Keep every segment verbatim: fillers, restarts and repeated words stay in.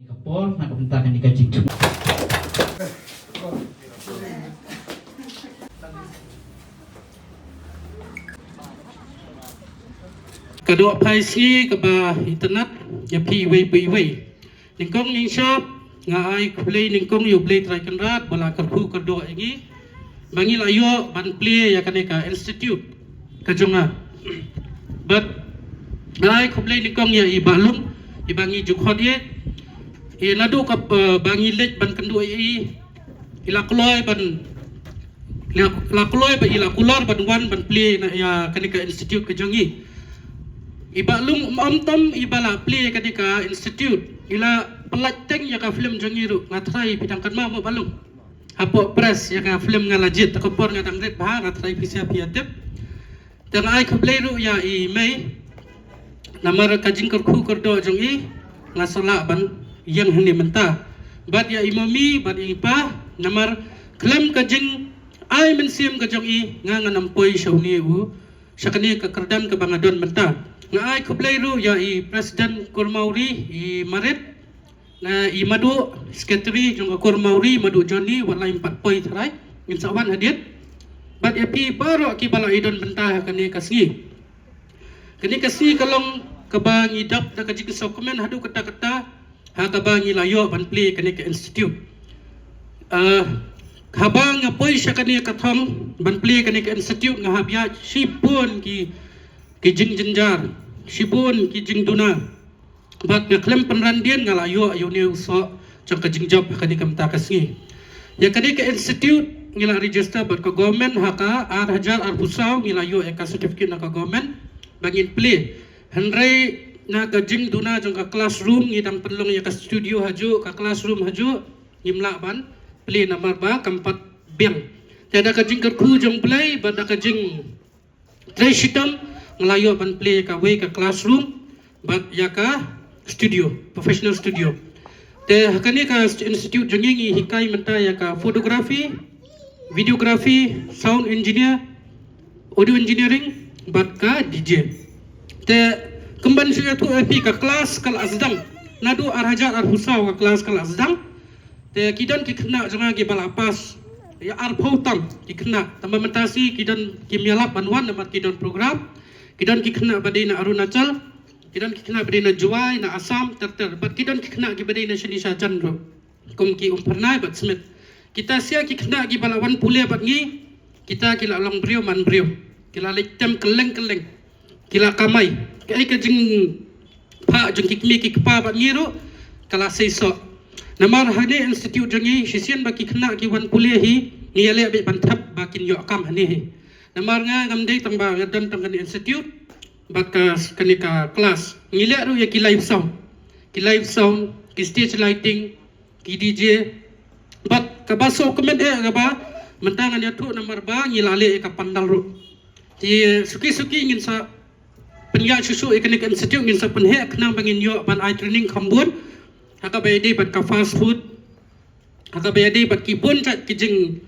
Ka por na ka bynta kane ka jingthmu. Ka doh phai sngi kaba itynnad ïa phi iwei pa iwei. Nyngkong nyngshap nga ai khublei nyngkong ïa U Blei Trai Kynrad ba la kyrkhu kyrdoh ïa ngi ba ngi la ïoh ban plie ïa kane ka institute ka jong nga. Bad nga ai khublei nyngkong ïa i Bah Lung iba ngi ju khot ïa i naduh ka, eh, ba ngi leit ban kynduh ïa i, i la kloi ban, i la, la kloi ba i la kular ban wan ban plie na ïa kane ka institute ka jong ngi. I Bah Lung um tam iba la plie kane ka institute, i la pynlait teng ïa ka film jong ngi ruh. Nga tharai phi dang kynmaw mo Bah Lung? Hapoh press ïa ka film Nga La Jied, ta ka por nga dang rit bha, nga tharai phi sa phi ïa tip. Te nga ai khublei ruh ïa i mei namar ka jingkyrkhu kyrdoh jong i, nga sa lah ban ïeng hangne mynta. Bad ïa i mummy bad i pa namar khlem ka jingai mynsiem ka jong i nga ngan ym poi sha une u, sha kane ka kyrdan kaba nga don mynta. Nga ai khublei ruh ïa i president Kur Mawri, i Marit, na i Madu, secretary jong ka Kur Mawri, Madu Johnny, wat la im pat poi tharai, ngin sa wan hadien. Bad ïa phi baroh kiba la ïadon bynta ha kane ka sngi. Kane ka sngi ka long kaba ngi dap da ka jingsngewkmen haduh katta katta ha kaba ngi la ïoh ban plie kane ka institute. Eh, haba nga poi sha kane ka thong ban plie kane ka institute, nga hap ïa shibun ki, ki jingjynjar, shibun ki jingduna. Bad nga khlem pynran dien nga la ïoh ïa une u soh jong ka jingjop ha kane ka mynta ka sngi. Ïa kane ka institute ngi la register bad ka government ha ka ar hajar arphew saw, ngi la ïoh ïa ka certificate na ka government ba ngin plie. Hynrei na ka jingduna jong ka classroom ngi dang pynlong ïa ka studio hajuh, ka classroom hajuh, ngim lah ban plie namar ba kam pat biang. Te da ka jingkyrkhu jong U Blei bad da ka jing trei shitom, nga la ïoh ban plie ïa kawei ka classroom bad ïa ka studio, professional studio. Te ha kane ka st-, institute jong ngi ngi hikai mynta ïa ka photography, videography, sound engineer, audio engineering bad ka D J. Te kumban shu ïathuh ïa phi, ka class ka la sdang naduh ar hajar arphew saw, ka class ka la sdang. Te ki don ki khynnah jong nga kiba la pass ïa arphew tam ki khynnah. Tangba mynta shi ki don kim ïalap ban wan namar ki don program. Ki don ki khynnah ba dei na Arunachal, ki don ki khynnah ba dei na Jowai, na Assam, ter ter. Bad ki don ki khynnah kiba dei na shane shajan ruh, kum ki Umphyrnai bad Smit. Kita sha ki khynnah kiba la wan pule bad ngi, kita ki la long briew man briew. Ki la leit tem kylleng kylleng. Ki la kamai. Kaei ka jingphah jong ki kmie ki kpa bad ngi ruh ka la seisoh. Namar hangne institute jong ngi, shisien ba ki khynnah ki wan pule hi, ngi ïaleh beit ban thep ba kin ïoh kam hangne hi. Namar nga ngam dei tang ba nga don tang kane institute bad ka, kane ka class. Ngi leh ruh ïa ki live sound, ki live sound, ki stage lighting, ki D J. Bad kaba sngewkmen eh kaba mynta ngan ïathuh namar ba ngi la leh ïa ka pandal ruh. Te suki suki ngin sa pynïaid shuh shuh ïa kane ka institute, ngin sa pynheh khnang ba ngin ïoh ban ai training kham bun ha kaba ïadei bad ka fast food, ha kaba ïadei bad ki bun jait ki jing,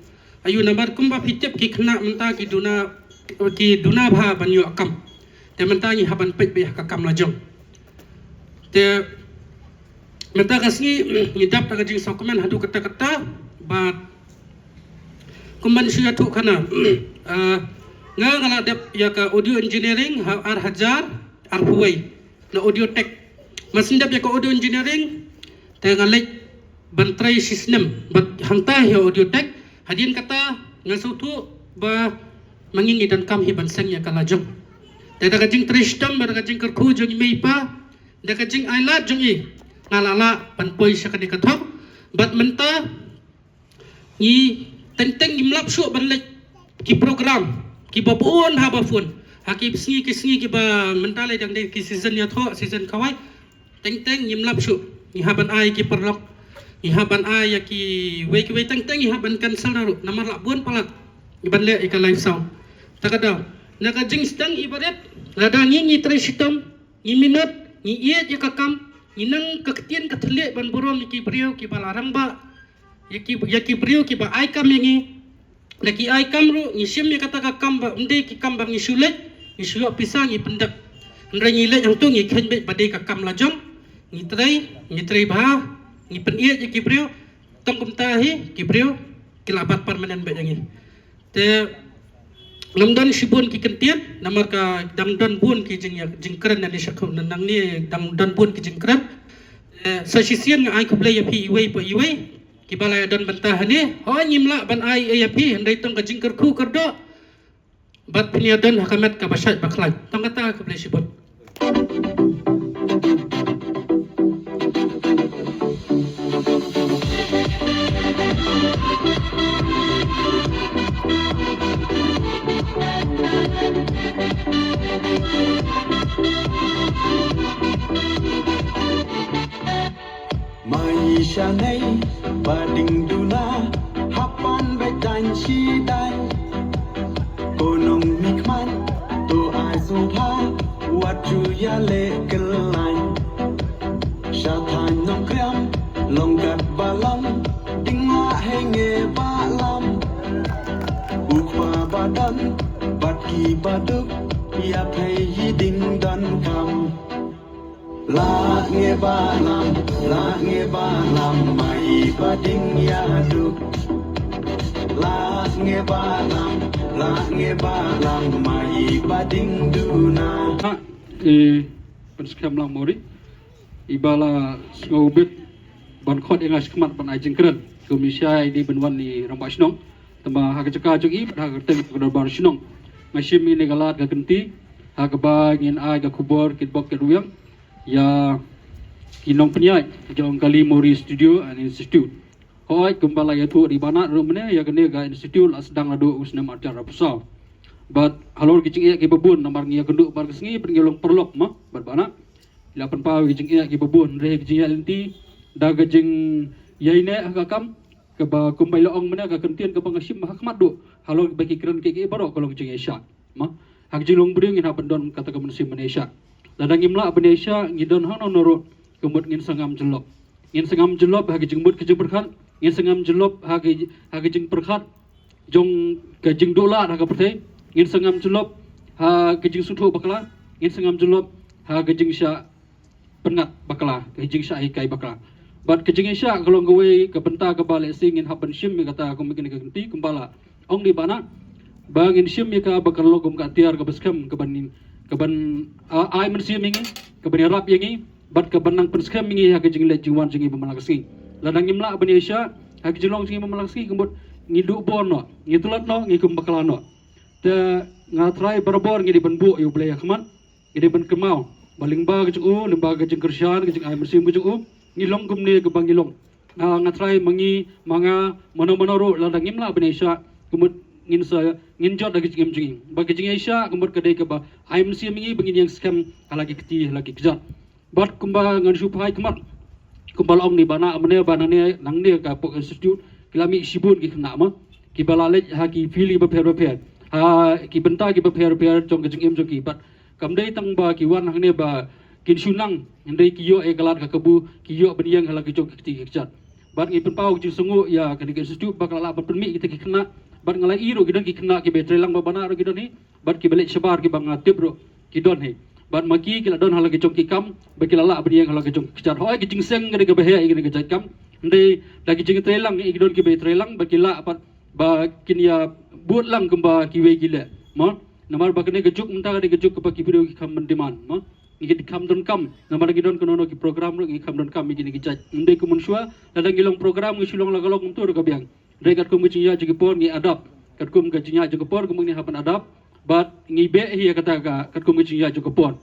aïu, namar kumba phi tip ki khynnah mynta ki duna, ki duna bha ban ïoh kam. Te mynta ngi hap ban peit beit ha ka kam lajong. Te mynta ka sngi ngi dap da ka jingsngewkmen haduh katta katta. Bad kumban shu ïathuh khana, ah, nga nga la dep ïa ka audio engineering ha ar hajar arphew wei na audio tech. Mar shu dep ïa ka audio engineering te nga leit ban trei shisnem bad hangta hi audio tech. Hadien kata nga sngewthuh ba ma ngi ngi donkam hi ban seng ïa ka lajong. Te da ka jingtrei shitom bad da ka jingkyrkhu jong i mei i pa, da ka jingailad jong i, nga la lah ban poi sha kane ka thong. Bad mynta ngi teng teng ngim lap shuh ban leit ki program kiba bun ha ba phone. Ha ki sngi ki sngi kiba mynta lei dang dei ki season ïathoh, season khawai. Teng teng ngim lap shuh. Ngi hap ban ai ki paralok, ngi hap ban ai ïa kiwei kiwei, teng teng ngi hap ban cancel ruh namar la bun palat ngi ban leh ïa ka live sound. Ta ka daw na ka jingsdang i barit, lada ngi ngi trei shitom, ngi minot, ngi ïeit ïa ka kam, ngi nang ka ktien ka thylliej ban burom ïa ki briew kiba la rangbah, ïa ki, ïa ki briew kiba ai kam ïa ngi. Da ki ai kam ruh ngi shim ïa kata ka kam ba ym dei ki kam ba ngi shu leit, ngi shu ïoh pisa ngi pyndep. Hynrei ngi leit hangtu ngi kheiñ beit ba dei ka kam lajong. Ngi trei, ngi trei bha, Ngi pynïaid ïa ki briew, tang kumta hi ki briew ki la bat permanent bad ïa ngi. Te ngam don shibun ki kyntien namar ka dang don bun ki jing, jingkren nangne sha kut nangne, dang don bun ki jingkren. Te sa shisien nga ai khublei ïa phi iwei pa iwei kiba la ïa don bynta hangne. Hooid ngim lah ban ai ïa phi hynrei tang ka jingkyrkhu kyrdoh bad phin ïa don ha ka met kaba shait ba khlaiñ. Tang kata, khublei shibun. Mai shanei ba ding duna hapan beit dang shi dai. Ko nongmihkhmat to ai sngewbha wat ju ïaleh kyllain. Sha thaiñ Nongkriam long kat ba long ding la henge ba lam. U kpa ba don bad ki ba duk ïa phei yi ding don kam. La nge ba lam, la nge ba lam, mai ba ding ïa duk. La nge ba lam, la nge ba lam, mai ba ding duna. Ha, eh, pynskhem lang mori. Iba la sngewbit ban khot ïa nga shakhmat ban ai jingkren. Kum i shai di ban wan ni rangbah shnong. Tangba ha ka jaka jong i, ha ka kyrteng ka dorbar shnong. Nga shim ïa kane ka lad ka kynti, ha kaba ngin ai ka khubor kitbok kitrwiang ïa ki nongpynïaid jong ka Lee Mori Studio and Institute. Hooid, kumba la ïathuh da i Banat ruh mynne, ïa kane ka institute la sdang naduh u snem arhajar arphew saw. Bad halor ki jingeh kiba bun, namar ngi ïakynduh baroh ka sngi bad ngi long paralok ma bad Banat. La pynpaw ki jingeh kiba bun, hynrei ki jingeh lynti da ka jingïaineh ha ka kam, kaba kumba i la ong mynne, ka kyntien kaba nga shim ha khmat duh halor ba ki kren kiei kiei baroh ka long jingïaishah. Ma, ha ka jinglong briew ngin hap ban don kata ka mynsiem ban ïaishah. Lada ngim lah ban ïaishah, ngi don hangno hangno ruh, ka mut ngin sa ngam jyllop. Ngin sa ngam jyllop ha ka jingmut ka jingpyrkhat, ngin sa ngam jyllop ha ka, ha ka jingpyrkhat jong ka jingduh lad ha ka pyrthei, ngin sa ngam jyllop ha ka jingsngewthuh bakla, ngin sa ngam jyllop ha ka jingshah pynngat bakla, ka jingshah hikai bakla. Bad ka jingïaishah ka long kawei ka bynta kaba lehse ngin hap ban shim ïa kata kum kine ka kynti kumba la ong da i Banat ba ngin shim ïa ka ba kan long kum ka atiar kaba skhem kaban, kaban, ah, ai mynsiem ïa ngi, kaban ïarap ïa ngi bad kaban nang pynskhem ïa ngi ha ka jingleit jingwan jong ngi ba man la ka sngi. Lada ngim lah ban ïaishah ha ka jinglong jong ngi ba man la ka sngi, ka mut ngi duh bor noh, ngi tlot noh, ngi kum bakla noh. Te nga trai barabor ngi dei ban buh ïa U Blei ha khmat, ngi dei ban kynmaw ba lyngba ka jong u, lyngba ka jingkyrshan, ka jingai mynsiem ka jong u, ngi long kumne kaba ngi long. Nga, nga trai ma ngi, ma nga, mano mano ruh, lada ngim lah ban ïaishah, ka mut ngin sa, ngin jot da ka jingim jong ngi. Ba ka jingïaishah ka mut ka dei kaba ai mynsiem ïa ngi ba ngin ïeng skhem ha la ki kti, ha la ki kjat. Bad kumba ngan shu phai khmat, kumba la ong da i Banat mynne ba nangne, nangne ka Pok Institute ki la mih shibun ki khynnah ma, kiba la leit ha ki field bapher bapher, ha ki bynta kiba pher bapher jong ka jingim jong ki. Bad kam dei tang ba ki wan hangne ba kin shu nang, hynrei ki ïoh ïa ka lad ka kabu, ki ïoh ban ïeng ha la ki jong ki kti ki kjat. Bad ngi pynpaw ka jingsngewnguh ïa kane ka institute ba ka la lah ban pynmih kita ki khynnah. Bad nga la ïohi ruh ki don ki khynnah kiba trei lang, ba Banat ruh ki don hi, bad kiba leit shabar kiba nga tip ruh ki don hi. Bad ma ki ki la don ha la ki jong ki kam ba ki la lah ban ïeng ha la ki jong ki kjat. Hooid, ka jingseng ka dei kaba heh ïa kane ka jait kam, hynrei da ki jingtrei lang, ïa ki don kiba trei lang ba ki lah pat ba kin ïa bud lang kumba kiwei ki leh. Ma, namar ba kane ka juk mynta ka dei ka juk kaba ki briew ki kham ban demand ma. Ngi ki kham donkam, namar ngi don kano kano ki program ruh ngi kham donkam ïa kine ki jait. Ym dei kum mynshuwa, lada ngi long program ngi shu long la ka long kumtu ruh ka biang. Dei katkum ka jingïaid jong ka por ngi adapt. Katkum ka jingïaid jong ka por kumba ngi hap ban adapt. Bad ngi beh hi ïa kata ka, katkum ka jingïaid jong ka por.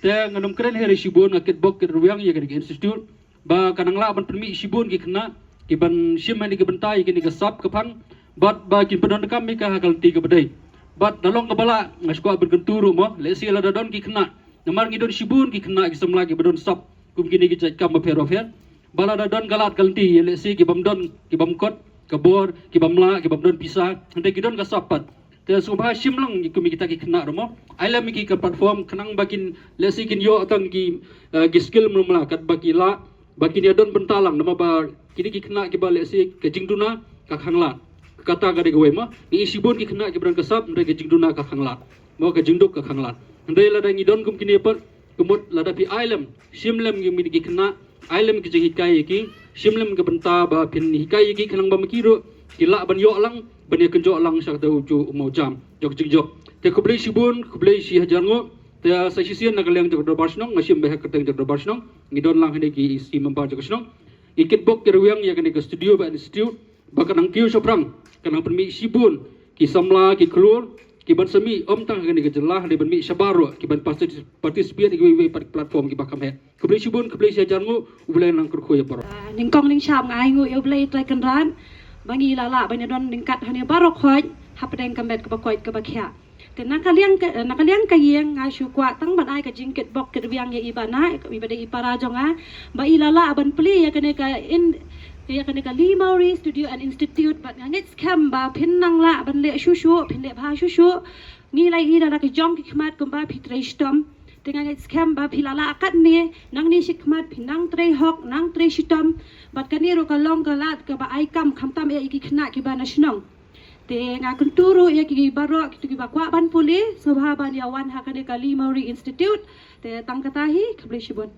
Te ngan ym kren hi re shibun, nga kitbok kitrwiang ïa kane ka institute ba ka nang lah ban pynmih shibun ki khynnah kiban shim ha kane ka bynta ïa kane ka sap ka phang. Bad ba kin pyndonkam ïa ka ha ka lynti kaba dei. Bad da long kaba lah, nga shu kwah ban kyntu ruh mo, lehse lada don ki khynnah, namar ngi don shibun ki khynnah ki samla kiba don sap kum kine ki jait kam bapher bapher. Ba lada don ka lad ka lynti, lehse ki bym don, ki bym kot ka bor, ki bym lah, ki bym don pisa, hynrei ki don ka sap pat. Te sngewbha shim lang ïa kum kita ki khynnah ruh mo. Ai lem ïa ki ka platform khnang ba kin, lehse kin ïoh tang ki, eh, ki skill mlumla katba ki lah ba kin ïa don bynta lang, namar ba kine ki khynnah kiba lehse ka jingduna ka khanglad. Kata ka dei kawei mo. Ngi shibun ki khynnah kiba don ka sap, hynrei ka jingduna ka khanglad. Mo, ka jingduk ka khanglad. Hynrei lada ngi don kum kine pat, ka mut lada phi ai lem, shim lem ïa kine ki khynnah, ai lem ki jinghikai ïa ki, Shim lem ka bynta ba phin hikai ïa ki khnang ba ma ki ruh ki lah ban ïoh lang, ban ïa kynjoh lang sha kata u juh u mawjam jong ka jingjop. Te khublei shibun, khublei shi hajar nguh. Te sa shisien na ka liang jong ka dorbar shnong, nga shim ba ha ka kyrteng jong ka dorbar shnong, ngi don lang hangne ki E C member jong ka shnong, ngi kitbok kitrwiang ïa kane ka studio bad institute ba kan nang kiew shaphrang, kan nang pynmih shibun ki samla ki khlur ki ban sa mih ym tang ha kane ka jylla, hynrei ban mih shabar ruh, ki ban participate, participate ha kiwei kiwei pat ki platform kiba kham heh. Khublei shibun, khublei shi hajar nguh, U Blei un nang kyrkhu ïa baroh. Ah, nyngkong nyngshap nga ai nguh ïa U Blei Trai Kynrad ba ngi la lah ban ïa don ryngkat hangne baroh khoit hapdeng ka met kaba koit kaba khiah. Te na ka liang ka, na ka liang ka ïing nga shu kwah tang ban ai ka jingkitbok kitrwiang ïa i Bah Nah, iba dei i para jong nga, ba i la lah ban plie ïa kane ka in, ïa kane ka Lee Mowry Studio and Institute, bad nga ngeit skhem ba phin nang lah ban leh shuh shuh, phin leh bha shuh shuh. Ngi la ïohi da la ki jong ki khmat kumba phi trei shitom. Te nga ngeit skhem ba phi la lah katne, nangne shakhmat phi nang trei hok, nang trei shitom. Bad kane ruh ka long ka lad kaba ai kam khamtam ïa ki khynnah kiba na shnong. Te nga kyntu ruh ïa ki baroh kito kiba kwah ban pule, sngewbha ban ïa wan ha kane ka Lee Mowry Institute. Te tang kata hi, khublei shibun.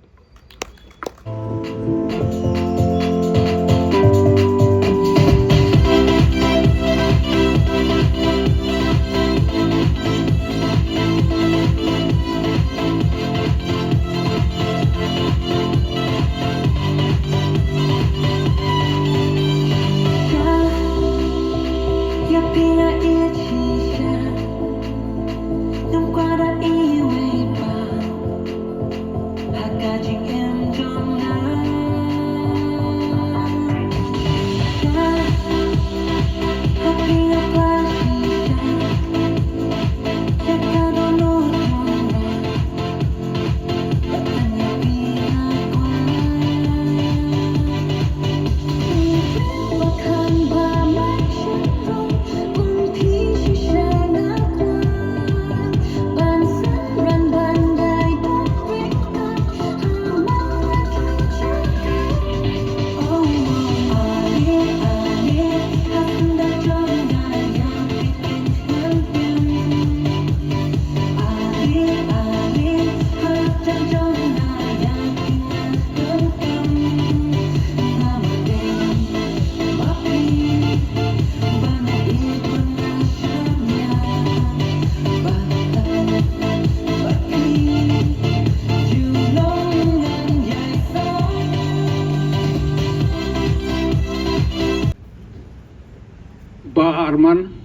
Bah Arman,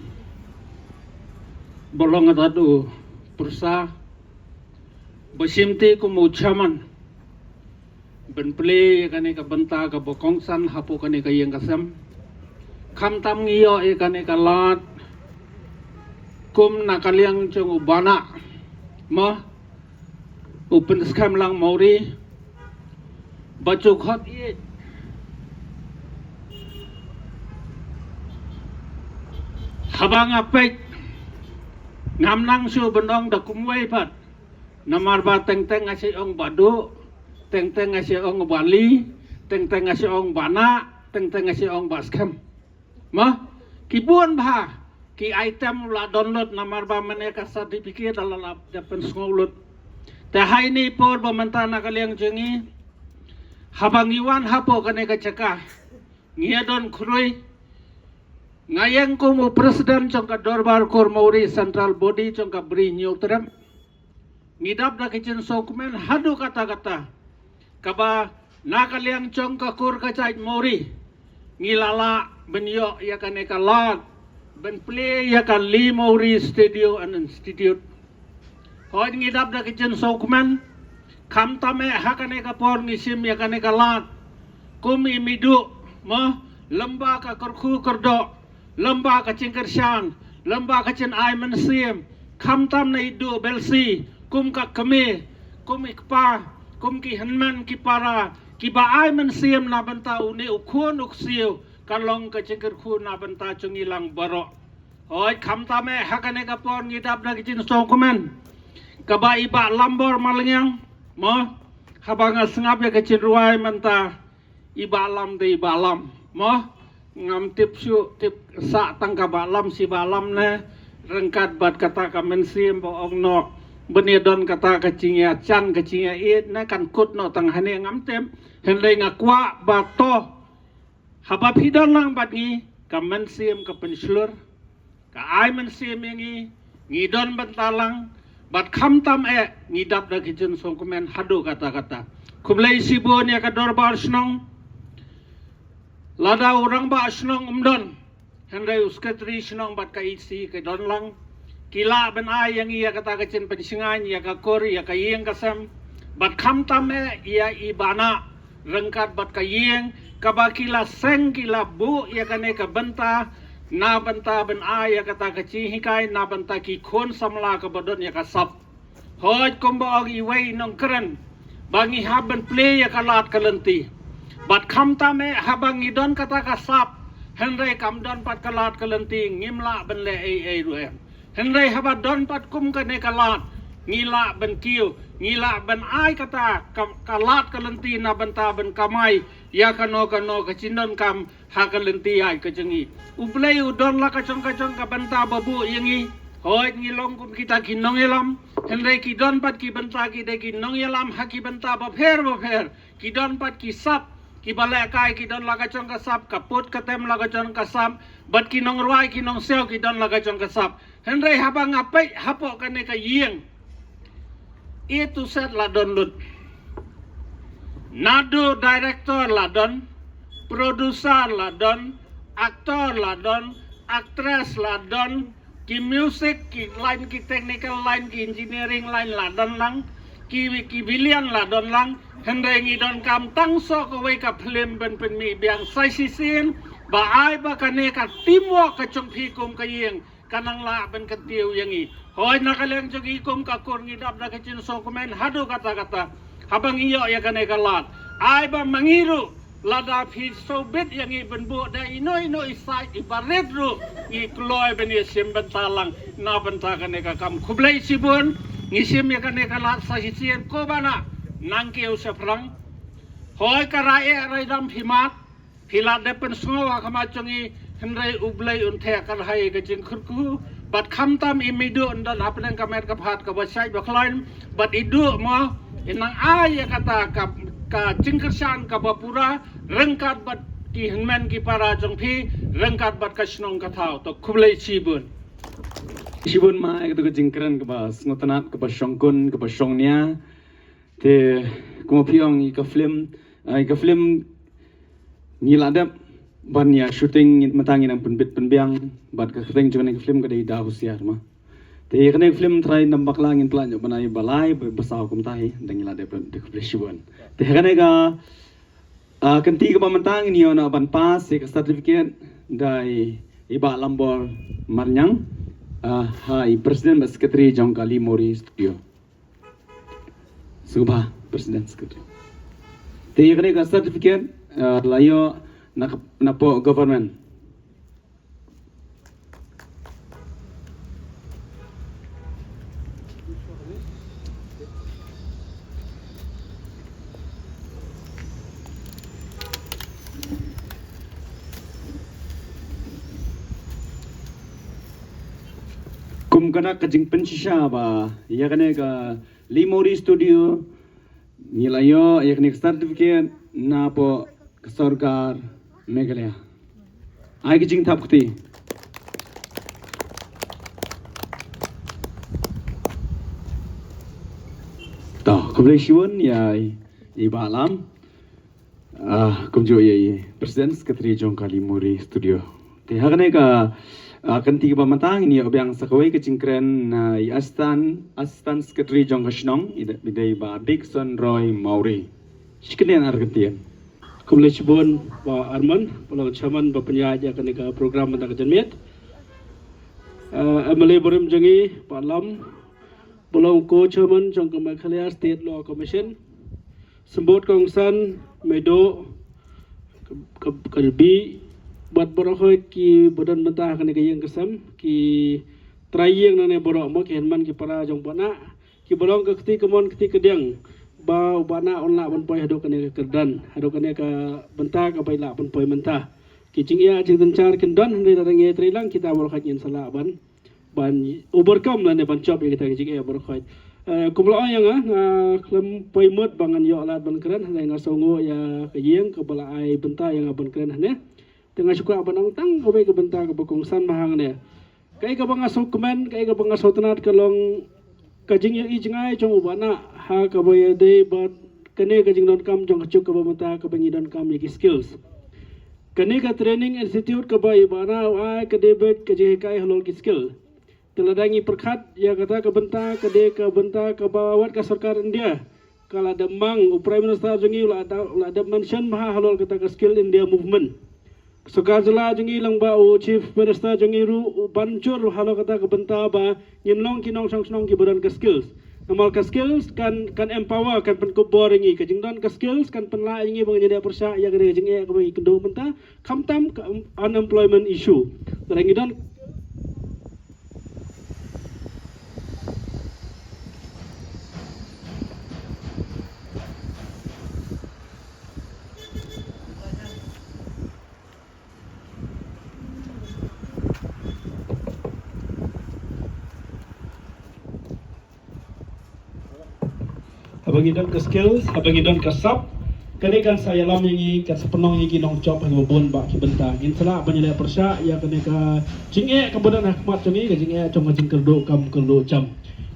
ba long ka dei u pyrsa ba shim te kum u chairman ban plie ïa kane ka bynta kaba kongsan hapoh kane ka ïing ka sem. Khamtam ngi ïoh ïa kane ka lad kum na ka liang jong u Bah Nah, mo, u Pynskhem Lang Mawrie, ba ju khot ïa. Haba nga peit, ngam nang shu ban ong da kumwei pat. Namar ba teng teng nga shu ong Bah Duh, teng teng nga shu ong Bah Lee, teng teng nga shu ong Bah Nah, teng teng nga shu ong Bah Skhem. Mo, ki bun bha ki item la don lut namar ba mynne ka certificate la la da pynsngew lut. Te ha ine i por ba mynta na ka liang jong ngi, haba ngi wan hapoh kane ka jaka, ngi ïa don khrui. Nga ïeng kum u president jong ka Dorbar Kur Mawrie Central Body jong ka Bri Hynñiewtrep. Ngi dap da ka jingsngewkmen haduh katta katta kaba na ka liang jong ka kur ka jait Mawrie ngi la lah ban ïoh ïa kane ka lad ban plie ïa ka Lee Mawrie Studio and Institute. Hooid, ngi dap da ka jingsngewkmen, khamtam eh ha kane ka por ngi shim ïa kane ka lad kum i mih duh, mo, lem bad ka kyrkhu kyrdoh, lem bad ka jingkyrshan, lem bad ka jingai mynsiem, khamtam na i Duh Belsi, kum ka kmie, kum i kpa, kum ki hynmen ki para kiba ai mynsiem na bynta une u khun u ksiew, ka long ka jingkyrkhu na bynta jong ngi lang baroh. Hooid, khamtam eh ha kane ka por ngi dap da ka jingsngewkmen kaba i Bah Lambor Malngiang, mo, haba nga sngap ïa ka jingrwai mynta, i Bah Lam dei i Bah Lam, mo. Ngam tip shuh, tip sah tang ka Bah Lam shi Bah Lam ne, ryngkat bad kata ka mynsiem ba ong noh ban ïa don kata ka jingïajan ka jingïaieit ne kan kut noh tang hangne ngam tip. Hynrei nga kwah ba to Haba phi don lang bad ngi, ka mynsiem ka pynshlur, ka ai mynsiem ïa ngi, ngi don bynta lang, bad khamtam eh ngi dap da ki jingsngewkmen haduh katta katta. Khublei shibun ïa ka dorbar shnong. Lada u rangbah shnong um don, hynrei u sekretari shnong bad ka E C ki don lang, ki lah ban ai ïa ngi ïa kata ka jingpynshngaiñ ïa ka kur, ïa ka ïing ka sem, bad khamtam eh ïa i Bah Nah, ryngkat bad ka ïing kaba ki la seng, ki la buh ïa kane ka bynta, na bynta ban ai ïa kata ka jinghikai na bynta ki khun samla kaba don ïa ka sap. Hooid, kumba ong iwei i nongkren, ba ngi hap ban plie ïa ka lad ka lynti. Bad khamtam eh haba ngi don kata ka sap, hynrei kam don pat ka lad ka lynti, ngim lah ban leh ei ei ruh em. Hynrei haba don pat kum kane ka lad, ngi lah ban kiew, ngi lah ban ai kata ka, ka lad ka lynti na bynta ban kamai ïa kano kano ka jingdonkam ha ka lynti ïaid ka jong ngi. U Blei u don la ka jong ka jong ka bynta ba buh ïa ngi. Hooid, ngi long kum kita ki nongïalam, hynrei ki don pat ki bynta, ki dei ki nongïalam ha ki bynta bapher bapher. Ki don pat ki sap, kiba lehkai ki don la ka jong ka sap, ka put ka tem la ka jong ka sap, bad ki nongrwai ki nongsiaw ki don la ka jong ka sap. Hynrei haba nga peit hapoh kane ka ïing, A to Z la don lut. Naduh director la don, producer la don, actor la don, actress la don, ki music, ki line, ki technical line, ki engineering line la don lang, ki, ki villain la don lang. Hynrei ngi donkam tang sa kawei ka film ban pynmih biang sa shisien, ba ai ba kane ka teamwork ka jong phi kum ka ïing ka nang lah ban kyntiew ïa ngi. Hooid, na ka liang jong ngi kum ka kur ngi dap da ka jingsngewkmen haduh katta katta. Haba ngi ïoh ïa kane ka lad, ai ba ma ngi ruh, lada phi sngewbit ïa ngi ban buh da ino ino i sait iba rit ruh, ngi kloi ban ïashim bynta lang na bynta kane ka kam. Khublei shibun. Ngi shim ïa kane ka lad sa shisien, ko Bah Nah, nang kiew shaphrang. Hooid, ka rai eh rai dam phi mad, phi la dep pynsngew ha khmat jong ngi, hynrei U Blei un theh kyrhai ka jingkyrkhu, bad khamtam i mih duh un don hapdeng ka met ka phad kaba shait ba khlaiñ, bad i duh mo, i nang ai ïa kata ka, ka jingkyrshan kaba pura, ryngkat bad ki hynmen ki para jong phi, ryngkat bad ka shnong ka thaw. To khublei shibun. Shibun ma, ïa kata ka jingkren kaba sngewtynnat, kaba shongkun, kaba shongnia. Te kumba phi ong, ïa ka film, ah, ïa ka film ngi la dep ban ïa shooting, ngi, mynta ngi nang pynbit pynbiang, bad ka kyrteng jong kane ka film ka dei Da Husiar ma. Te ïa kane ka film trai nam bakla ngin pynlait noh ban ai ba lai ba, ba saw kumta hi, da ngi la dep da ka film shibun. Te ha kane ka, ah, kynti kaba mynta ngin ïoh noh ban pass ïa ka certificate da i, i Bah Lambor Marñiang, ah, ha i President bad Secretary jong ka Lee Mori Studio. Sngewbha, President Secretary. Te ïa kane ka certificate, eh, la ïoh na ka, na pdeng government. Kum kane ka jingpynshisha ba ïa kane ka Lee Mori Studio ngi la ïoh ïa kane ka certificate na pdeng ka sorkar Meghalaya. Ai ka jingthap kti. To, khublei shibun ïa i, i Bah Lam. Ah, kumjuh ïa i President Secretary jong ka Lee Mori Studio. Te ha kane ka, ah, kynti kaba mynta ngin ïoh biang sa kawei ka jingkren na i Assistant, Assistant Secretary jong ka shnong, i dei, i dei Bah Dickson Roy Mawrie. Shi kyntien ar kyntien. Khublei shibun Bah Arman, ba long chairman ba pynïaid ïa kane ka program mynta ka janmiet. Ah, M L A barim jong ngi, Bah Lam, ba long co-chairman jong ka Meghalaya State Law Commission. Symbud kongsan, Maidoh, ka, ka, ka Ri Bhoi, bad baroh hoid kiba don bynta ha kane ka ïing ka sem, ki trai ïing nangne baroh mo, ki hynmen ki para jong Bah Nah, kiba long ka kti kamon kti kadiang, ba u Bah Nah un lah ban poi haduh kane ka kyrdan, haduh kane ka bynta kaba i lah ban poi mynta. Ki jingeh jingtynchar kin don, hynrei lada ngi trei lang kita baroh hoid ngin sa lah ban ban overcome lane ban jop ïa kita ki jingeh baroh hoid. Eh, kumba la ong ïa nga, nga khlem poi mut ba ngan ïoh lad ban kren, hynrei nga sngewnguh ïa ka ïing kaba la ai bynta ïa nga ban kren hangne. Te nga shu kwah ban ong tang kawei ka bynta kaba kongsan bha hangne. Kaei kaba nga sngewkmen, kaei kaba nga sngewtynnat ka long ka jingïohi jngai jong u Bah Nah ha kaba ïadei bad kane ka jingdonkam jong ka juk kaba mynta kaba ngi donkam ïa ki skills. Kane ka training institute kaba i Bah Nah u ai ka dei beit ka jinghikai halor ki skill. Te lada ngi pyrkhat ïa kata ka bynta ka dei ka bynta kaba wat ka sorkar India ka la dep mang, u Prime Minister jong ngi u la da, u la dep mention bha halor kata ka Skill India Movement. Sorkar jylla jong ngi lyngba u Chief Minister jong ngi ruh u ban jur halor kata ka bynta ba ngin long ki nongshong shnong kiba don ka skills. Namar ka skills kan, kan empower, kan pynkup bor ïa ngi. Ka jingdon ka skills kan pynlah ïa ngi ba ngin ïaleh pyrshah ïa ka jingeh kaba ngi kynduh mynta. Khamtam ka un-, unemployment issue. Lada ngi don Haba ngi don ka skills, haba ngi don ka sap, kane kan sa ïalam ïa ngi, kan sa pynlong ïa ngi ki nongjop ha kiba bun bah ki bynta. Ngin sa lah ban ïaleh pyrshah ïa kane ka jingeh kaba don ha khmat jong ngi, ka jingeh jong ka jingkyrduh kam kyrduh jam.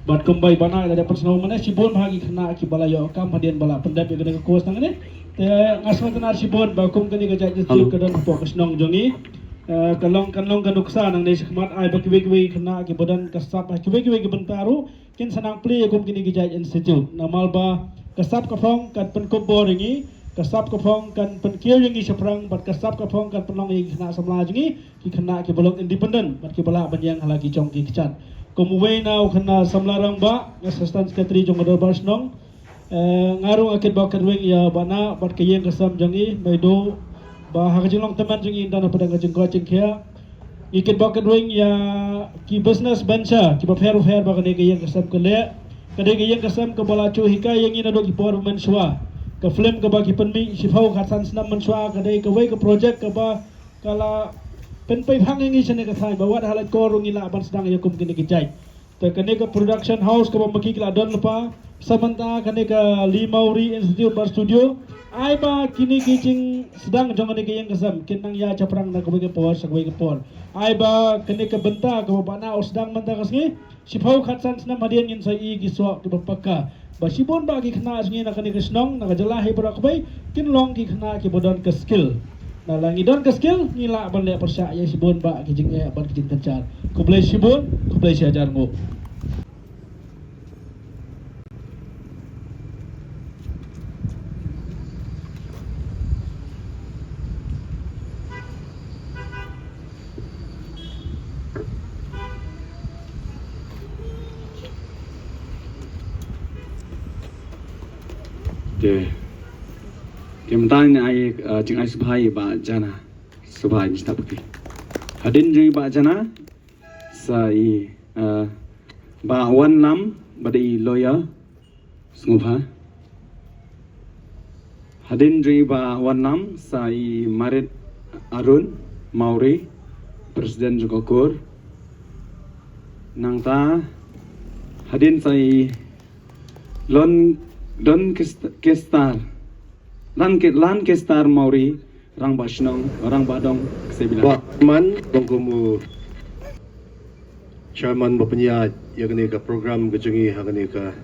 Bad kumba i Bah Nah i la dep pynsngew mynne, shibun bah ki khynnah kiba la ïoh kam hadien ba la pyndep ïa kane ka course nangne. Te nga sngewtynnat shibun ba kum kane ka jait institute ka don hapoh ka shnong jong ngi. Eh, ka long, kan long ka nuksa nangne shakhmat, ai ba kiwei kiwei ki khynnah kiba don ka sap ha kiwei kiwei ki bynta ruh kin sa nang plie kum kine ki jait institute. Namar ba ka sap ka phong kan pynkup bor ïa ngi, ka sap ka phong kan pynkiew ïa ngi shaphrang, bad ka sap ka phong kan pynlong ïa ki khynnah samla jong ngi ki khynnah kiba long independent bad kiba lah ban ïeng ha la ki jong ki kjat. Kum uwei na u khynnah samla rangbah, Assistant Secretary jong ka Dorbar Shnong, eh, nga ruh nga kitbok kitwing ïa Bah Nah bad ka ïing ka sem jong ngi, Maidu, ba ha ka jinglong tymmen jong ngi ynda na pdeng ka jingkoit jingkhiah ngi kitbok kitwing ïa ki business venture kiba pher pher ba kane ka ïing ka sem ka leh. Ka dei ka ïing ka sem kaba la ju hikai ïa ngi naduh ki por mynshuwa. Ka film kaba ki pynmih shiphew khatsan snem mynshuwa, ka dei kawei ka project kaba ka la pynpei phang ïa ngi shane ka thaiñ ba wat ha la kor ruh ngi lah ban sdang ïa kum kine ki jait. Te kane ka production house kaba ma ki la don lypa, sa mynta kane ka Lee Mawrie Institute bad Studio, ai ba kine ki jingsdang jong kane ka ïing ka sem kin nang ïaid shaphrang na kawei ka por sha kawei ka por. Ai ba kane ka bynta kaba Bah Nah u sdang mynta ka sngi, shiphew khatsan snem hadien ngin sa ïohi ki soh kiba paka. Ba shibun bah ki khynnah jong ngi na kane ka shnong, na ka jylla hi baroh kawei, kin long ki khynnah kiba don ka skill. Na la ngi don ka skill, ngi lah ban leh pyrshah ïa shibun bah ki jingeh bad ki jingkynjat. Khublei shibun, khublei shihajar nguh. Te, te mynta ngin ai, eh, jingai sngewbha ïa i Bah Jana. Sngewbha ïa i Mister Paki. Hadien jong i Bah Jana sa i, eh, Bah Wanlam, ba dei i lawyer. Sngewbha. Hadien jong i Bah Wanlam sa i Marit Arun Mawrie, President jong ka KOOR. Nangta hadien sa i Lon, Don Kest-, Kestar. Lan Ke-, Lan Kestar Mawrie, Rangbah Shnong, Rangbah Dong Ksaibilang. Bah Man, bad kum u Chairman ba pynïaid ïa kane ka program ka jong ngi ha kane ka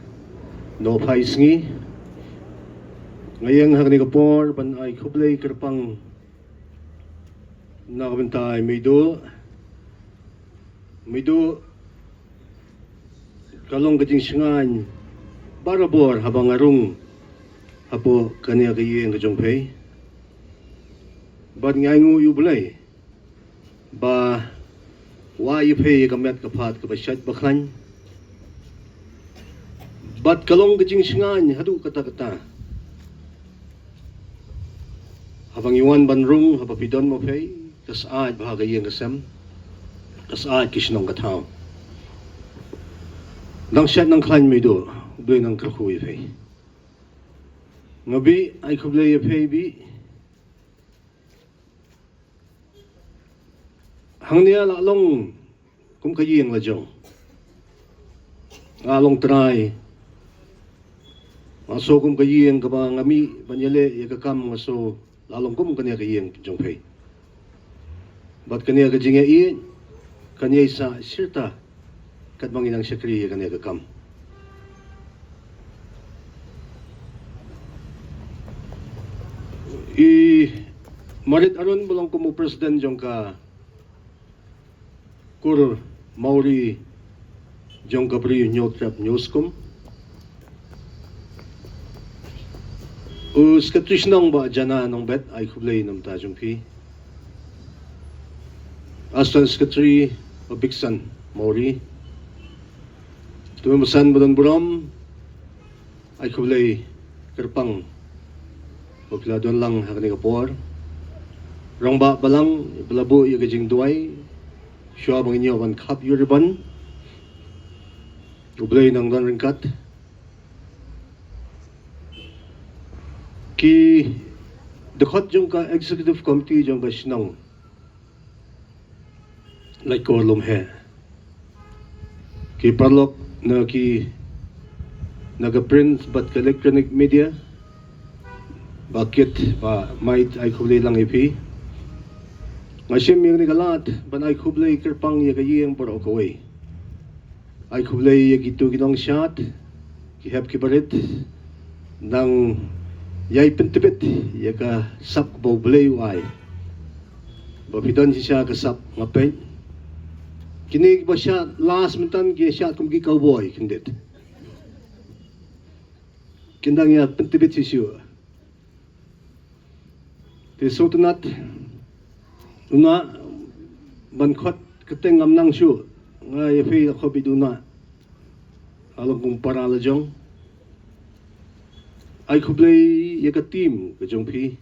nohphai sngi. Nga ïeng ha kane ka por ban ai khublei kyrpang na ka bynta i Meiduh. Meiduh, ka long ka jingshngaiñ barabor haba nga rung hapoh kane ka ïing ka jong phi. Bad nga ainguh ïa U Blei ba u ai ïa phi ïa ka met ka phad kaba shait ba khlaiñ. Bad ka long ka jingshngaiñ haduh katta katta. Haba ngi wan ban rung, haba phi don ma phi, ka syaid bha ka ïing ka sem, ka syaid ki shnong ka thaw. Nang shait nang khlaiñ Meiduh, U Blei nang kyrkhu ïa phi. Nga bih, ai khublei ïa phi bih. Hangne la long kum ka ïing la jong. Nga long trai Nga sngew kum ka ïing kaba nga mih ban ïaleh ïa ka kam, nga sngew la long kum kane ka ïing jong phi. Bad kane ka jingïaieit kan ïai sah shirta katba ngi nang shakri ïa kane ka kam. I Marit Arun ba long kum u president jong ka kur Mawri jong ka Bri Hynñiewtrep Hynñiewskum. U Secretary Shnong Bah Jana Nongbet, ai khublei na ka bynta jong phi. Assistant Secretary Bah Biksan Mawri. Te u Bah San ba don burom, ai khublei kyrpang ba phi la don lang ha kane ka por. Rangbah balang ba la buh ïa ka jingduwai shuwa ba ngin ïoh ban khap ïa u ribbon. U Blei un nang don ryngkat. Ki dkhot jong ka executive committee jong ka shnong Laitkor Lumheh, ki paralok na ki, na ka print bad ka electronic media, Bah Kit, Bah Mait, ai khublei lang ïa phi. Nga shim ïa kane ka lad ban ai khublei kyrpang ïa ka ïing baroh kawei. Ai khublei ïa kito ki nongshad, ki hep ki barit, nang ïai pyntbit ïa ka sap kaba U Blei u ai. Ba phi don shisha ka sap, nga peit. Kine kiba shad last mynta ki shad kum ki cowboy khyndiat. Kin dang ïa pyntbit shisha. Te sngewtynnat u Nah, ban khot kyrteng ngam nang shuh, nga ïa phi la khot beit u Nah. Nga long kum para la jong. Ai khublei ïa ka team ka jong phi,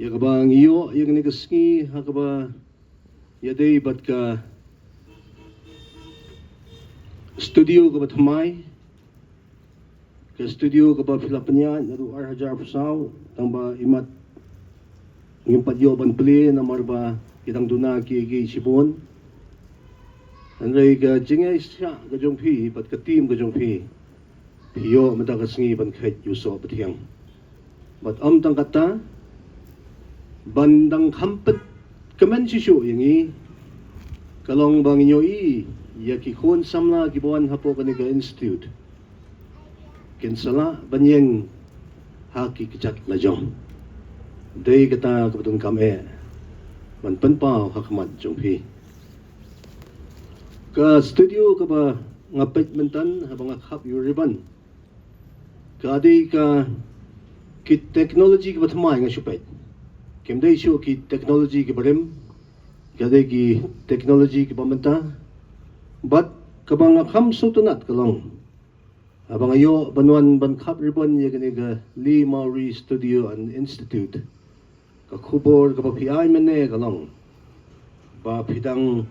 ïa kaba ngi ïoh ïa kane ka sngi ha kaba ïadei bad ka studio kaba thymmai. Ka studio kaba phi la pynïaid naduh ar hajar arphew saw, tang ba imat ngim pat ïoh ban plie namar ba ki dang duna kiei kiei shibun. Hynrei ka jingïaishah ka jong phi bad ka team ka jong phi, phi ïoh mynta ka sngi ban kheit ïa u soh ba thiang. Bad ym tang katta, ban dang kham pynkmen shisha ïa ngi, ka long ba ngin ïohi ïa ki khun samla kiba wan hapoh kane ka institute kin sa lah ban ïeng ha ki kjat la jong. Dei kata kaba donkam eh ban pynpaw ha khmat jong phi. Ka studio kaba nga peit mynta haba nga khap ïa u ribbon, ka dei ka, ki technology kiba thymmai nga shu peit. Kim dei shuh ki technology kiba rim, ka dei ki technology kiba mynta. Bad kaba nga kham sngewtynnat ka long, haba nga ïoh ban wan ban khap ribbon ïa kane ka Lee Mawrie Studio and Institute, ka khubor kaba phi ai mynne ka long ba phi dang,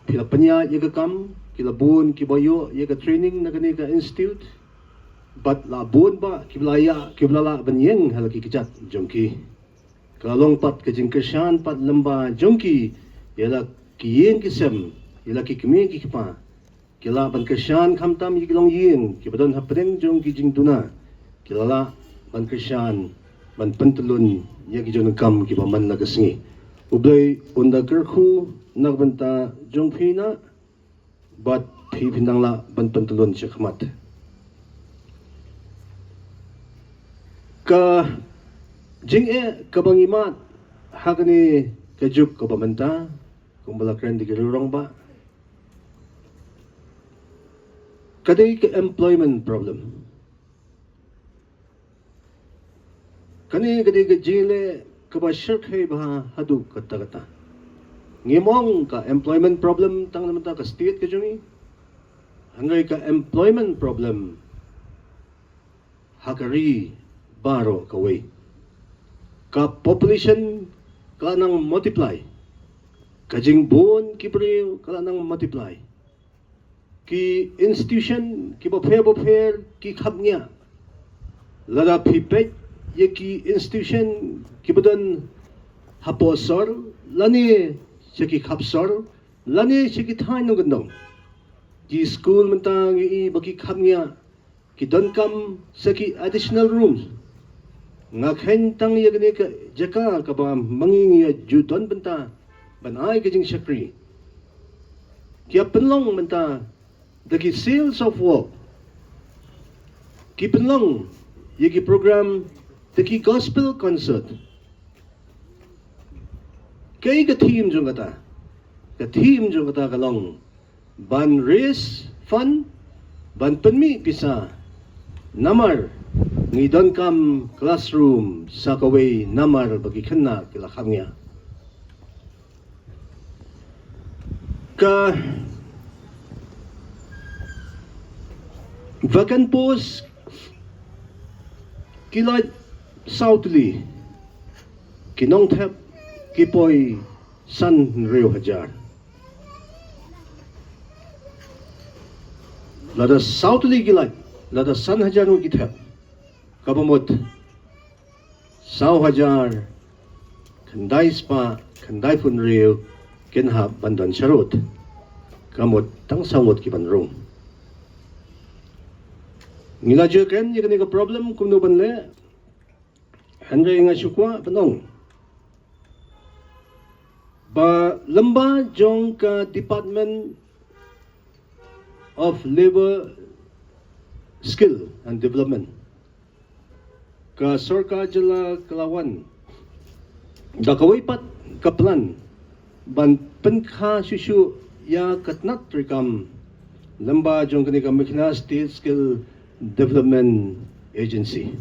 phi la pynïaid ïa ka kam, ki la bun kiba ïoh ïa ka training na kane ka institute. Bad la bun ba kiba la ïa, kiba la lah ban ïeng ha la ki kjat jong ki. Ka long pat ka jingkyrshan pat lyngba jong ki ïa la ki ïing ki sem, ïa la ki kmie ki kpa. Ki lah ban kyrshan khamtam ïa ki longïing kiba don hapdeng jong ki jingduna. Ki la lah ban kyrshan ban pyntyllun ïa ki jingdonkam kiba man la ka sngi. U Blei un da kyrkhu na ka bynta jong phi Nah, bad phi phin dang lah ban pyntyllun sha khmat. Ka jingeh kaba ngi mad ha kane ka juk kaba mynta, kumba la kren da ki rangbah, ka dei ka employment problem. Kane ka dei ka jingleh kaba shyrkhei bha haduh katta katta. Ngim ong ka employment problem tang na bynta ka state ka jong ngi, hynrei ka employment problem ha ka ri baroh kawei. Ka population ka la nang multiply, ka jingbun ki briew ka la nang multiply. Ki institution kiba pher bapher ki khapngiah. Lada phi peit ïa ki institution kiba don hapoh sor lane sha ki khap sor lane sha ki thaiñ nongkyndong, ki skul mynta ngi i ba ki khapngiah. ki donkam sa ki additional rooms. Nga kheiñ tang ïa kane ka jaka kaba ma ngi ngi ïa ju don bynta ban ai ka jingshakri. Ki ïa pynlong mynta da ki sales of work. Ki pynlong ïa ki program da ki gospel concert. Kaei ka theme jong kata? Ka theme jong kata ka long ban raise fund, ban pynmih pisa. Namar ngi donkam classroom sa kawei namar ba ki khynnah ki la kham ïa ka vacant post ki lait saw tylli, ki nongthep ki poi san hynriew hajar. Lada saw tylli ki lait, lada san hajar ngut ki thep, kaba mut saw hajar khyndai spah khyndaiphew hynriew kin hap ban don sharud. Ka mut tang saw ngut ki ban rung. Ngi la ju kren ïa kane ka problem kumno ban leh. Hynrei nga shu kwah ban ong ba lyngba jong ka Department of Labour, Skill and Development, ka sorkar jylla ka la wan da kawei pat ka plan ban pynkha shuh shuh ïa ka tnat treikam lyngba jong kane ka Meghalaya State Skill Development Agency,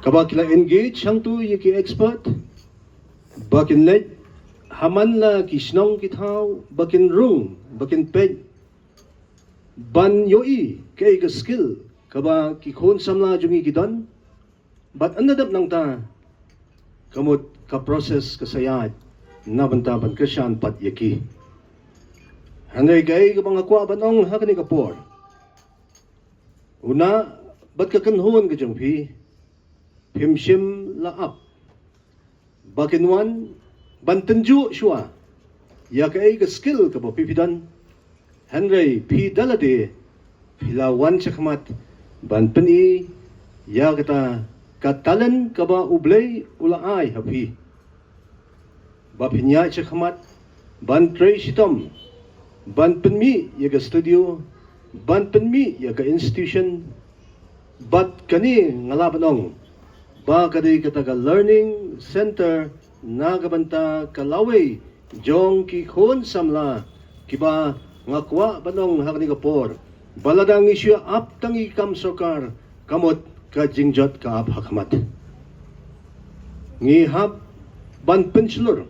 kaba ki la engage hangtu ïa ki expert ba kin leit ha man la ki shnong ki thaw, ba kin rung, ba kin peit, ban ïohi kaei ka skill kaba ki khun samla jong ngi ki don. Bad ynda dep nangta, ka mut ka process ka sa ïaid na bynta ban kyrshan pat ïa ki. Hynrei kaei kaba nga kwah ban ong ha kane ka por, u Nah bad ka kynhun ka jong phi, phim shym la ap ba kin wan ban tynjuh shuwa ïa kaei ka skill kaba phi phi don. Hynrei phi da lade phi la wan shakhmat ban pyni ïa kata ka talent kaba U Blei u la ai ha phi, ba phin ïaid shakhmat ban trei shitom, ban pynmih ïa ka studio, ban pynmih ïa ka institution. Bad kane nga lah ban ong ba ka dei kata ka learning center na ka bynta ka lawei jong ki khun samla, kiba nga kwah ban ong ha kane ka por ba lada ngi shu ap tang ïa ki kam sorkar, ka mut ka jingjot ka ap ha khmat. Ngi hap ban pynshlur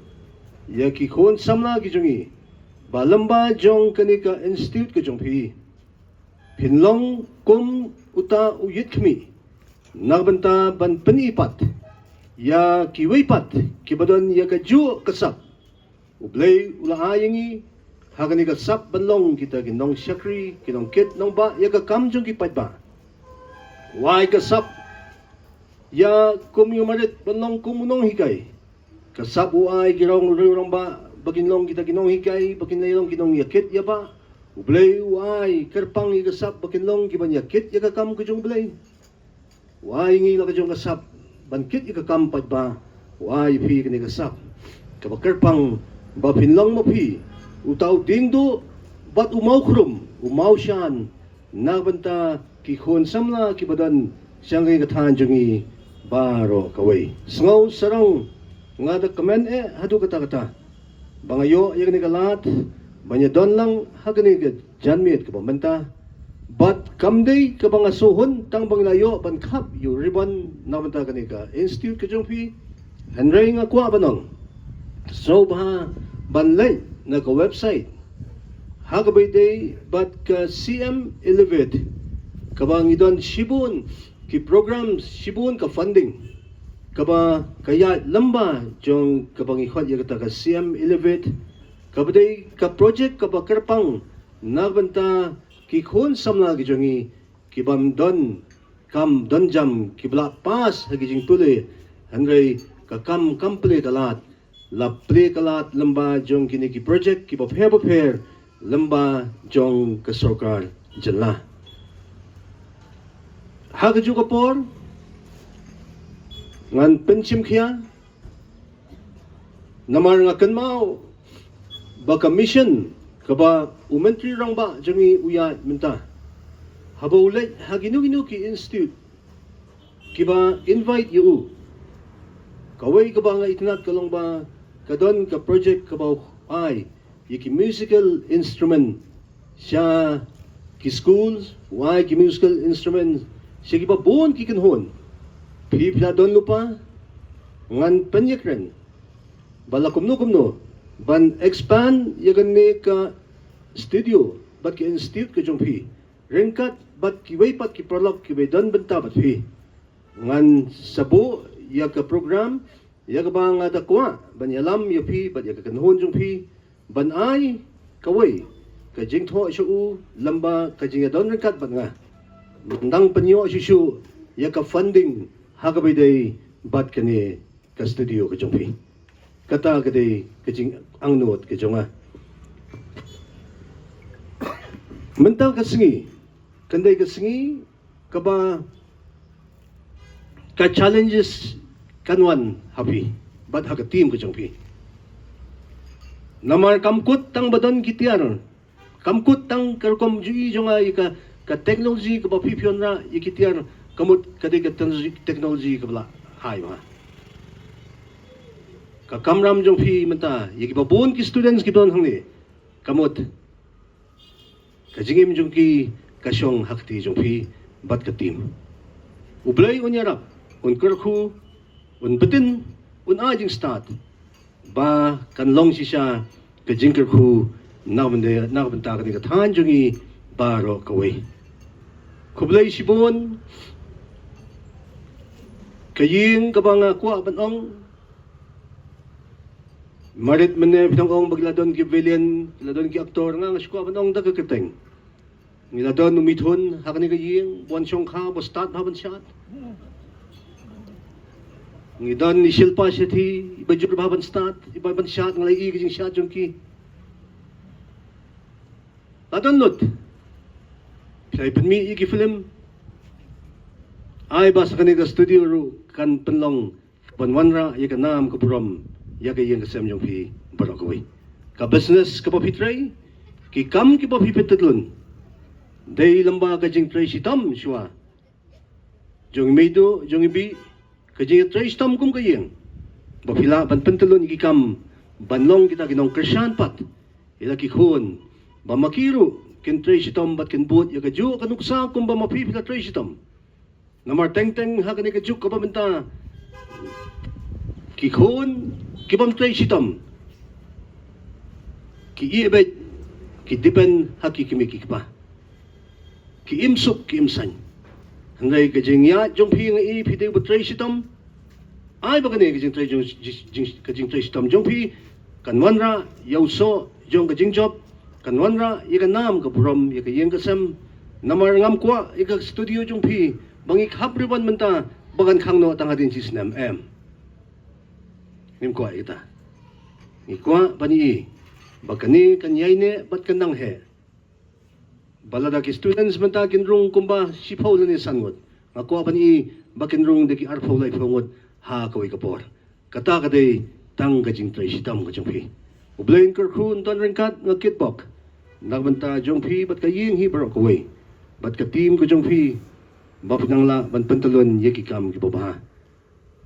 ïa ki khun samla ki jong ngi ba lyngba jong kane ka institute ka jong phi, phin long kum uta u ïit khmih na ka bynta ban pyni pat ïa kiwei pat kiba don ïa kajuh ka sap U Blei u la ai ïa ngi ha kane ka sap ban long kita ki nongshakri, ki nongkit nongbah ïa ka kam jong ki paidbah. U ai ka sap ïa kum u marit ban long kum u nonghikai. Ka sap u ai ki rong riew rangbah ba kin long kita ki nonghikai, ba kin long ki nongïakit ïabah. U Blei u ai kyrpang ïa ka sap ba kin long kiban ïakit ïa ka kam ka jong U Blei. U ai ngi la ka jong ka sap ban kit ïa ka kam paidbah. U ai phi kane ka sap kaba kyrpang ba phin long ma phi uta u diengduh bad u mawkhrum, u mawshan na ka bynta ki khun samla kiba don sha kane ka thaiñ jong ngi baroh kawei. Sngew sarong nga da kmen eh haduh katta katta ba nga ïoh ïa kane ka lad ban ïadon lang ha kane ka janmiet kaba mynta. Bad kam dei kaba nga sngewhun tang ba ngi la ïoh ban khap ïa u ribbon na ka bynta kane ka institute ka jong phi. Hynrei nga kwah ban ong, sngewbha ban leit na ka website ha kaba ïadei bad ka C M Elevate, kaba ngi don shibun ki program, shibun ka funding kaba ka ïaid lyngba jong kaba ngi khot ïa kata ka C M Elevate, kaba dei ka project kaba kyrpang na ka bynta ki khun samla ki jong ngi ki bym don kam don jam, kiba la pass ha ki jingpule, hynrei ka kam kam pule ka lad la plie ka lad lyngba jong kine ki project kiba pher bapher lyngba jong ka sorkar jylla. Ha kajuh ka por ngan pynshim khia, namar nga kynmaw ba ka mission kaba u Myntri Rangbah jong ngi u ïaid mynta, haba u leit ha kino kino ki institute kiba invite ïa u, kawei kaba nga itynnad ka long ba ka don ka project kaba u ai ïa ki musical instrument sha ki school, u ai ki musical instrument sha kiba bun ki kynhun. Phi phi la don lypa, ngan pynïakren ba la kumno kumno ban expand ïa kane ka studio bad ka institute ka jong phi, ryngkat bad kiwei pat ki paralok kiba don bynta bad phi. Ngan sa buh ïa ka program ïa kaba nga da kwah ban ïalam ïa phi bad ïa ka kynhun jong phi, ban ai kawei ka jingthoh sha u lem bad ka jingïadon ryngkat bad nga, ban dang pynïoh shuh shuh ïa ka funding ha kaba ïadei bad kane ka studio ka jong phi. Kata ka dei ka jingangnud ka jong nga. Mynta ka sngi kan dei ka sngi kaba ka challenges kan wan ha phi bad ha ka team ka jong phi. Namar kam kut tang ba don ki tiar, kam kut tang ka rukom ju i jong nga ïa ka, ka technology kaba phi phi wanrah ïa ki tiar, ka mut ka dei ka technology, technology kaba la hai ma. Ka kamram jong phi mynta ïa kiba bun ki students kiba don hangne, ka mut ka jingim jong ki ka shong ha kti jong phi bad ka team. U Blei un ïarap, un kyrkhu, un btin, un ai jingstad ba kan long shisha ka jingkyrkhu na bynta, na bynta kane ka thaiñ jong ngi baroh kawei. Khublei shibun. Ka ïing kaba nga kwah ban ong, marit mynne phi dang ong ba ki la don ki villain, ki la don ki actor, nga nga shu kwah ban ong da ka kyrteng. Ngi la don u Mithun ha kane ka ïing, ba wan shongkha, ba stad bha ban shad. Ngi don i Shilpa Shetty, iba jur bha ban stad, iba ban shad, nga la ïohi ka jingshad jong ki. La don lut. Phi la pynmih ïa ki film. Ai ba sa kane ka studio ruh kan pynlong ban wanrah ïa ka nam ka burom ïa ka ïing ka sem jong phi baroh kawei. Ka business kaba phi trei, ki kam kiba phi pyntyllun, dei lem bad ka jingtrei shitom shuwa jong i meiduh jong i bih, ka jingtrei shitom kum ka ïing, ba phi lah ban pyntyllun ïa ki kam ban long kita ki nongkyrshan pat ïa la ki khun, ba ma ki ruh kin trei shitom bad kin bud ïa kajuh ka nuksa kumba ma phi phi la trei shitom. Namar teng teng ha kane ka juk kaba mynta, ki khun ki bym trei shitom, ki ïehnoh, ki depend ha ki kmie ki kpa, ki im suk ki im saiñ. Hynrei ka jingïaid jong phi, nga i phi dei ba trei shitom. Ai ba kane ka jingtrei jong, jing, jing, ka jingtrei shitom jong phi kan wanrah ïa u soh jong ka jingjop, kan wanrah ïa ka nam ka burom ïa ka ïing ka sem. Namar ngam kwah ïa ka studio jong phi ba ngi khap ribbon mynta ba kan khang noh tang hadien shi snem, em. Ngim kwah ïa kata. Ngi kwah ban i ba kane kan ïai neh bad kan nang heh. Ba lada ki students mynta kin rung kumba shiphew lane san ngut, nga kwah ban i ba kin rung da ki arphew laiphew ngut ha kawei ka por. Kata ka dei tang ka jingtrei shitom ka jong phi. U Blei un kyrkhu, un don ryngkat, nga kitbok na ka bynta jong phi bad ka ïing hi baroh kawei, bad ka team ka jong phi, ba phin nang lah ban pyntyllun ïa ki kam kiba bha.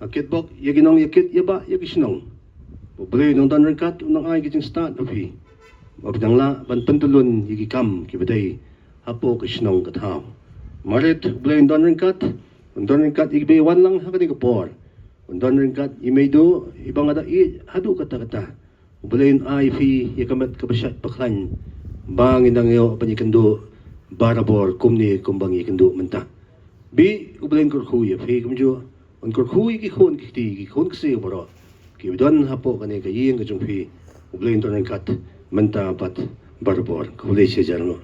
Nga kitbok ïa ki nongïakit ïa ba ïa ki shnong. U Blei un nang don ryngkat, un nang ai ki jingstad ha phi, ba phin nang lah ban pyntyllun ïa ki kam kiba dei hapoh ka shnong ka thaw. Marit, U Blei un don ryngkat, un don ryngkat ïa kiba wan lang ha kane ka por. Un don ryngkat i meiduh iba nga da ïeit haduh katta katta. U Blei un ai phi ïa ka met kaba shait ba khlaiñ, ba ngin nang ïoh ban ïakynduh barabor kumne kumba ngi ïakynduh mynta. Bad U Blei un kyrkhu ïa phi kumjuh, un kyrkhu ïa ki khun ki kti, ki khun ksiew baroh kiba don hapoh kane ka ïing ka jong phi. U Blei un don ryngkat mynta bad barabor. Khublei shihajar nguh.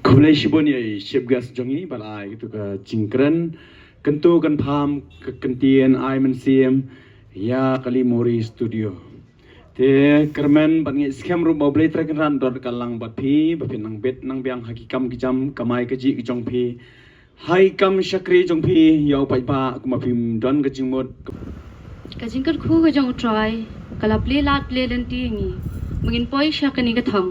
Khublei shibun ïa i chief guest jong ngi ba la ai kito ka jingkren. Kyntu kynpham ka kyntien ai mynsiem ïa ka Limori Studio. Te kyrmen bad ngi skhem ruh ba U Blei Trai Kynrad don ryngkat lang bad phi, ba phin nang bit nang biang ha ki kam ki jam, kamai kajih ki jong phi, ha ki kam shakri jong phi ïa u paidbah, kumba phim don ka jingmut. Ka jingkyrkhu ka jong U Trai ka la plie lad plie lynti ïa ngi ba ngin poi sha kane ka thong.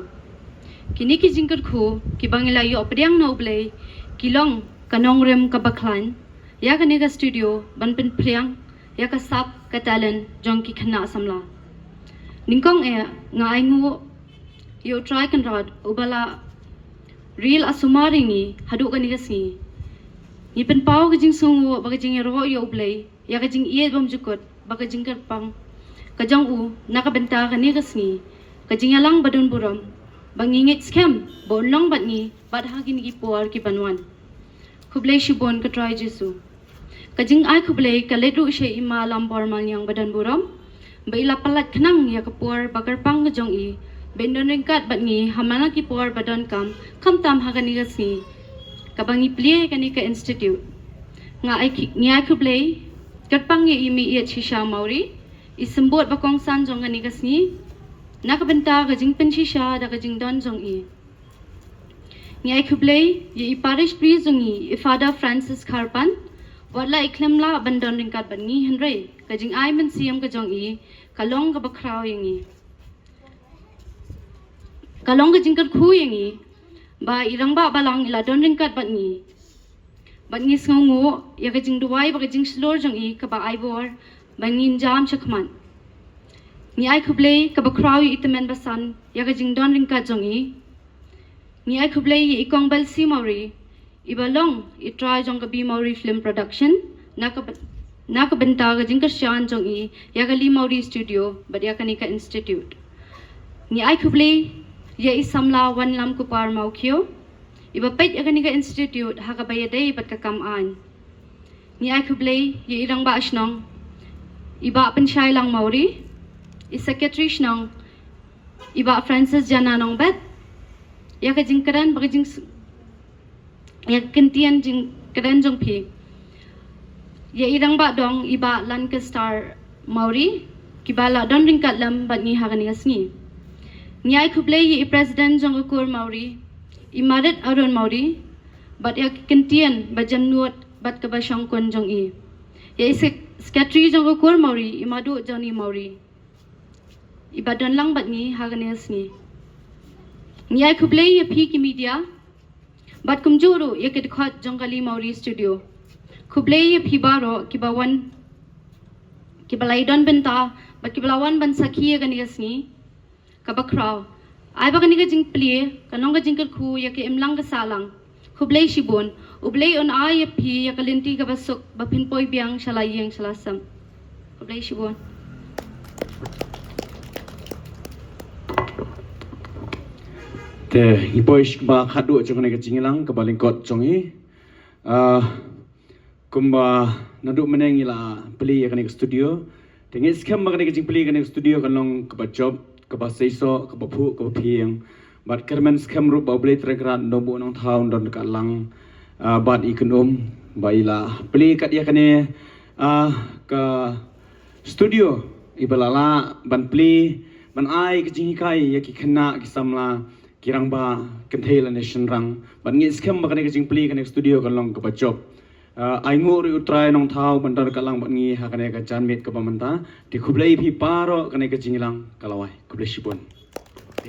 Kine ki jingkyrkhu kiba ngi la ïoh pdiang na U Blei ki long ka nongrim kaba khlaiñ ïa kane ka studio ban pynphriang ïa ka sap ka talent jong ki khynnah samla. Nyngkong eh nga ainguh ïa U Trai Kynrad uba la ri la sumar ïa ngi haduh kane ka sngi. Ngi pynpaw ka jingsngewnguh bad ka jingïaroh ïa U Blei ïa ka jingïeit bymjukut bad ka jingkyrpang ka jong u na ka bynta kane ka sngi, ka jingïalang ba don burom ba ngi ngeit skhem ba un long bad ngi bad ha kine ki por ki ban wan. Khublei shibun ko Trai Jisu. Ka jingai khublei ka leit ruh sha i Ma Lambor Maliang ba don burom ba i la pyllait khnang ïa ka por ba kyrpang ka jong i ba in don ryngkat bad ngi ha man la ki por ba donkam, khamtam ha kane ka sngi kaba ngi plie kane ka institute. Nga ai ki- ngi ai khublei kyrpang ïa i Meiieit Shisha Mawrie, i symbud ba kongsan jong kane ka sngi, na ka bynta ka jingpynshisha da ka jingdon jong i. Ngi ai khublei ïa i parish priest jong i, i Father Francis Kharpan, wat la i khlem lah ban don ryngkat bad ngi hynrei ka jingai mynsiem ka jong i ka long kaba khraw ïa ngi. Ka long ka jingkyrkhu ïa ngi ba i Rangbah Balang i la don ryngkat bad ngi. Bad ngi sngewnguh ïa ka jingduwai bad ka jingshlur jong i kaba ai bor ba ngin jam shakhmat. Ngi ai khublei kaba khraw ïa i Tymmen Basan ïa ka jingdon ryngkat jong i. Ngi ai khublei ïa i Kong Belsi Mawrie, iba long i trai jong ka B Mawrie Film Production, na ka, na ka bynta ka jingkyrshan jong i ïa ka Lee Mawrie Studio bad ïa kane ka institute. Ngi ai khublei ïa i samla Wanlam Kupar Mawkhiew, iba peit ïa kane ka institute ha kaba ïadei bad ka kam aiñ. Ngi ai khublei ïa i Rangbah Shnong, i Bah Pynshai Lang Mawrie, i Secretary Shnong, i Bah Francis Jana Nongbet, ïa ka jingkren bad ka jing ïa ka kyntien jingkren jong phi. Ïa i Rangbah Dong, i Bah Lancaster Mawrie, kiba la don ryngkat lem bad ngi ha kane ka sngi. Ngi ai khublei ïa i President jong ka Kur Mawrie, i Marit Arun Mawrie, bad ïa ka kyntien ba jemnud bad kaba shongkun jong i. Ïa i sek- Secretary jong ka Kur Mawrie, i Madu Johnny Mawrie, iba don lang bad ngi ha kane ka sngi. Ngi ai khublei ïa phi ki media bad kumjuh ruh ïa ki dkhot jong ka Lee Mawrie Studio. Khublei ïa phi baroh kiba wan, kiba la ïadon bynta bad kiba la wan ban sakhi ïa kane ka sngi kaba khraw. Ai ba kane ka jingplie kan long ka jingkyrkhu ïa ka imlang ka sahlang. Khublei shibun. U Blei un ai ïa phi ïa ka lynti kaba suk ba phin poi biang sha la ïing sha la sem. Khublei shibun. Te ngi poi sha kaba khatduh jong kane ka jingïalang, kaba lyngkot jong ngi. Ah, kumba naduh mynne ngi la plie ïa kane ka studio. Te ngi skhem ba kane ka jingplie kane ka studio kan long kaba jop, kaba seisoh, kaba phuh, kaba phieng. Bad kyrmen skhem ruh ba U Blei Trai Kynrad Nongbuh Nongthaw un don ryngkat lang, ah, bad i Kynum ba i la plie kat ïa kane, ah, ka studio iba la lah ban plie, ban ai ka jinghikai ïa ki khynnah, ki samla, ki rangbah kynthei lane shynrang. Bad ngi skhem ba kane ka jingplie kane ka studio kan long kaba jop. Ah, ainguh ruh ïa U Trai Nongthaw ban don ryngkat lang bad ngi ha kane ka janmiet kaba mynta. Te khublei ïa phi baroh, kane ka jingïalang ka la wai. Khublei shibun.